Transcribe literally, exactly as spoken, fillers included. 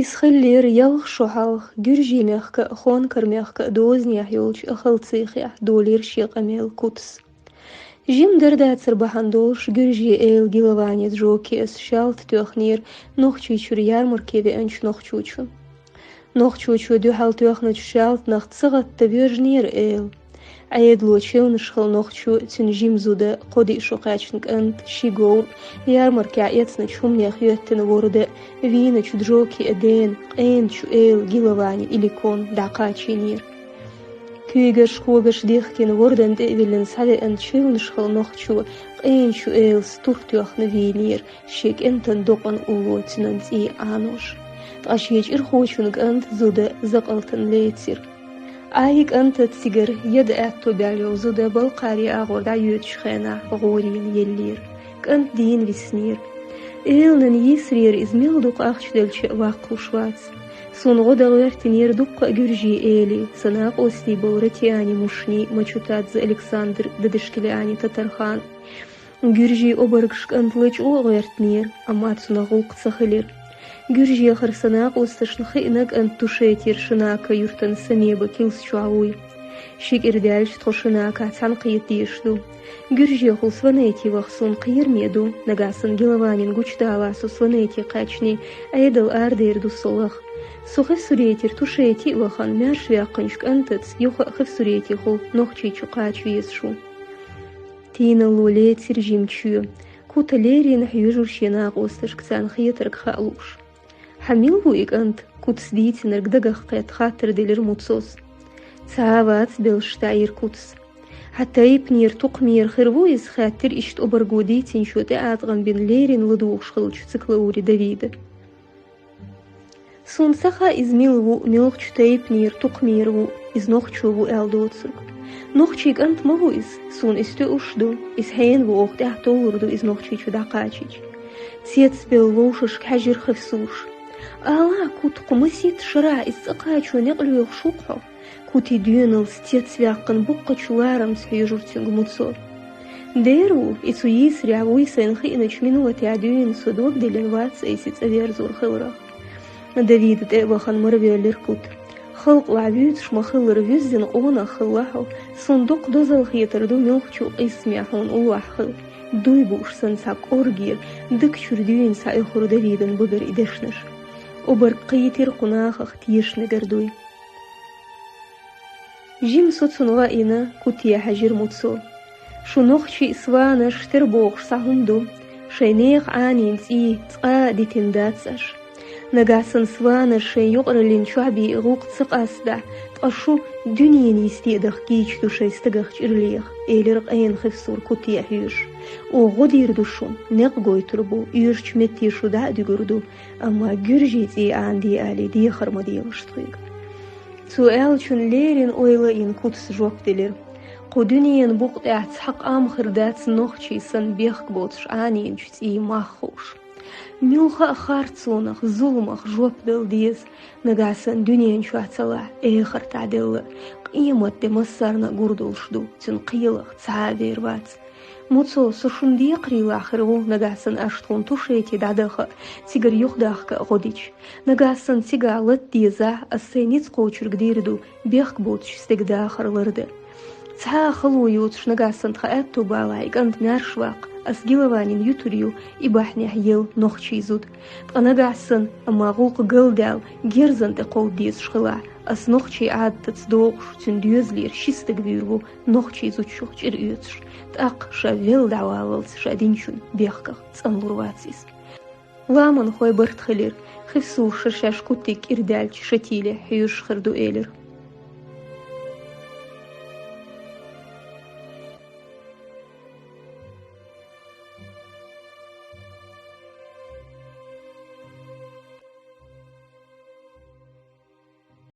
Из хиллера ялх шу хьалха, Гуьржий-мехка а, Хонкар-мехка а дозанехьа йолчу ахалцихехь, долийра шен къамел Кутас. Жима дар-дацар бахьана долуш Гуьржийн эла Гилавани Джокиас шаьлта тоьхнера Нохчийчуьра ярмарке веанчу нохчочун. Нохчочо дуьхьал тоьхначу шаьлтанах ца гӀатта воьжнера эла. Ӏедало чевнаш хилла нохчо, цуьнан жима зуда, кхо-диъ шо кхаьчна кӀант, ши говр, ярмаркехь эцначу хӀуманех йоьттина ворда, вийначу Джокиан дена, къеначу эла Гилавани Иликона дӀакхачийнера. Куьйгаш-когаш дихкина вордан тӀе а виллина схьавеана чевнаш хилла нохчо, къеначу элас тур тоьхна вийнера, шен кӀентан докъана улло цуьнан цӀий Ӏанош. Ткъа шен чӀирхочун кӀант, зуда, закъалтана лецира. Ӏай кӀантаца цигара яда аьтто баьлла йолу зуда Балкхаре агӀор дӀайоьдучу хенахь гӀорийна еллера. КӀант дийна виснера. Эланан йийсарера иза мел дукха ахча делча а ваккхалуш вац. Суна гӀо дан гӀоьртинера дуккха а гуьржийн элий, сан накъостий болу Ратиани Мушни, Мачутадзе Александр, Дадашкилиани Татархан. Гуьржийн обаргаш кӀант лачкъо а гӀоьртинера, амма цунах гӀуллакх ца хилира. Гуьржехара сан накъосташна хиъна кӀант Тушетера Шинака юьртан Самеба килс чохь вуй. Ши кӀира даьлча тхо Шинакахь цхьаьна кхета дезаш ду. Гуьржехула Сванети ваха суна кхераме ду, нагахь санна Гилаванина гучудалахь со Сванети кхаьчний, Ӏедал арадер ду со лаха. Со Хевсуретера Тушети а вахана, маьрша ваьккхинчу кӀантаца юха а Хевсуретихула Нохчийчу кхача везаш ву. Тийналло лецира жима чоь. Кута леррина хьоьжура шен накъосташка, царна хетарг хаа лууш. «Хьан мила ву и кӀант?» — Кутас дийцинарг дагах кхетта хаттар делира Муцос. «Цхьа а вац», — белшаш таӀийра Кутас. «Хьан тайпанера, тукхамера хир ву иза?» — хаьттира иштта обарго дийцинчо тӀеӀаткъам бина леррина ладугӀуш хиллачу Циклаури Давида. «Суна ца хаьа иза мила ву, муьлхачу тайпанера, тукхамера ву, иза нохчо ву аьлла доцург. Нохчийн кӀант ма ву иза, суна иза тоьуш а ду, иза хьенан ву, оха тӀаьхьа толлур ду иза Нохчийчу дӀакхачийча». Цецбелла вовшашка хьаьжира Хевсура. «Алахьа, Кута, кху масийтта шарахь иза цӀа кхачо некъ лоьхуш ву-кх хьо?» Кутин доьналлица цецваьккхина буккхачу ларамца хьоьжура цуьнга Муцо. «Дера ву, и цу йийсарехь вуй сайна хиъначу минотехь дуьйна со дог диллина вац айса и цӀа верзор хиларх». Давида тӀе а вахана, мара воьллира Кута. «Халкъалахь вуьйцуш ма-хиллара, вуьззина къонах хилла хьо. Суна дукха дозалла хетар ду, муьлххачу а къийсаме хьуна уллохь хила. Дуй бууш санна цхьа кӀоргера, дага чуьра дуьйна схьаоьхура Давидан багара и дешнаш. Обарг кхийтира кху нахах тешаш мегар дуй». Жима соцун лаийна, Кутае хьаьжира Муцо. «Шу нохчийн сванаш тера бохуш цхьа хӀума ду, шайн нехан Ӏанийна цӀий цкъа а дитина дац аша. Нагахь санна сванаш шайн юкъараллин чохь бен гӀуллакх ца къастадахь, ткъа шу дуьненан йисте даха кийча ду шайн стагах чӀир леха», — элира къена Хевсура Кутае хьоьжуш. «Оха гӀо дийр ду шуна, некъ гойтур бу, оьшучу метте шу дӀа а дуьгур ду, амма гуьржийн цӀий Ӏанде алий, дехар ма делаш тхоьга». Цо аьллачунна леррина ойла а йина, Кутас жоп делира: «Кху дуьненан букъа тӀехь цхьа къам хир дац нохчийн санна бехк боцуш Ӏанийначу цӀийн мах хууш. Муьлхха а харцонах, зуламах жоп дала деза, нагахь санна дуьнен чохь ца лахь, эхартахь делла, къематде массарна а гур долуш ду, цуьнан кхелах цхьа а вер вац. Муцо, со шуна декхарийлахь хир ву, нагахь санна аша тхуна Тушети дӀадаха а, цигара юхадахка а гӀо дича. Нагахь санна цигахь лата дезахь, ас сайн ницкъ кхочург дийр ду бехк боцучу стеган дахар лардан. Цхьа а хало йоцуш, нагахь санна тхан аьтто балахь, и кӀант маьрша ваккха, ас Гилаванина юьтур ю и бахьанехь елла нохчийн зуда. Ткъа нагахь санна, амма гӀуллакх галдаьлла, герзан тӀе кховда дезаш хилахь, ас нохчийн Ӏадатаца догӀуш, цуьнан доьзалера ши стаг вуьйр ву нохчийн зудчух чӀир оьцуш, тӀаккха ша велла дӀаваллалц ша динчун бехках цӀанлур вац иза». Ламанхой барт хилира, Хевсура шаьш Кутига кӀира даьлча шатиле хьоьжуш хир ду элира.